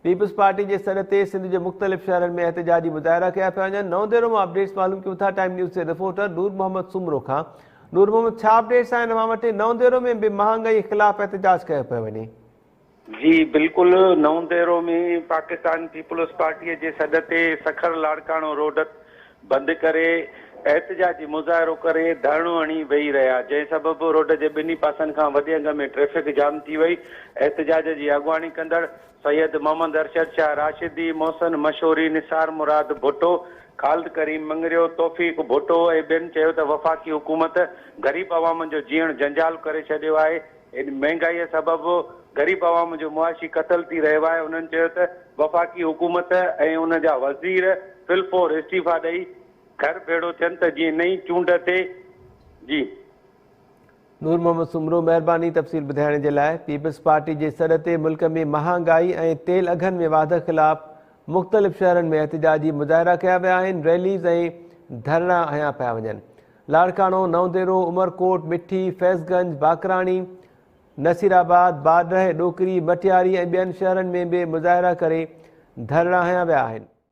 Peoples party جي سڏ تي سنڌ جي مختلف شهرن ۾ احتجاجي مظاهرا ڪيا پيا وڃن. نئون ديرو مان اپڊيٽس معلوم ڪيون ٿا ٽائيم نيوز جي رپورٽر نور محمد سومرو کان. نور محمد ڇا اپڊيٽس آهن اوهان وٽ؟ نئون ديرو ۾ به مهانگائي خلاف احتجاج ڪيو پيو وڃي. جي بلڪل نئون ديرو ۾ پاڪستان پيپلز پارٽي جي سڏ تي سکر لاڙڪاڻو روڊ بند ڪري احتجاجي مظاهرو ڪري ڌرڻو هڻي ويهي رهيا جنهن سبب روڊ جي ٻنهي پاسن کان وڏي انگ ۾ ٽريفڪ جام ٿي وئي احتجاج جي اڳواڻي ڪندڙ سيد محمد ارشد شاهه راشدي، محسن مشوري، نثار مراد ڀٽو، خالد ڪريم مڱريو، توفيق ڀٽو ۽ ٻين چيو ته وفاقي حڪومت غريب عوام جو جيئڻ جنجال ڪري ڇڏيو آهي، مهنگائي سبب غريب عوام جو معاشي قتل ٿي رهيو آهي، انهن چيو ته وفاقي حڪومت ۽ ان جا وزير في الفور استعيفا ڏئي گهر ڀيڙو ٿين ته جيئن نئين چونڊ تي جي. نور محمد سومرو مهرباني تفصيل ٻڌائڻ جي لاء. پيپلز پارٽي جي سڏ تي ملڪ ۾ مهانگائي ۽ تيل اگهن ۾ واڌ خلاف مختلف شهرن ۾ احتجاجي مظاهرا ڪيا ويا آهن، ريليز ۽ ڌرڻا هنيا پيا وڃن. لاڙڪاڻو، نئون ديرو، عمرڪوٽ، مٺي، فيض گنج، باقراڻي، نصير آباد، باڊهه، ڏوڪري، مٽياري ۽ ٻين شهرن ۾ به مظاهرا ڪري ڌرڻا هنيا ويا آهن.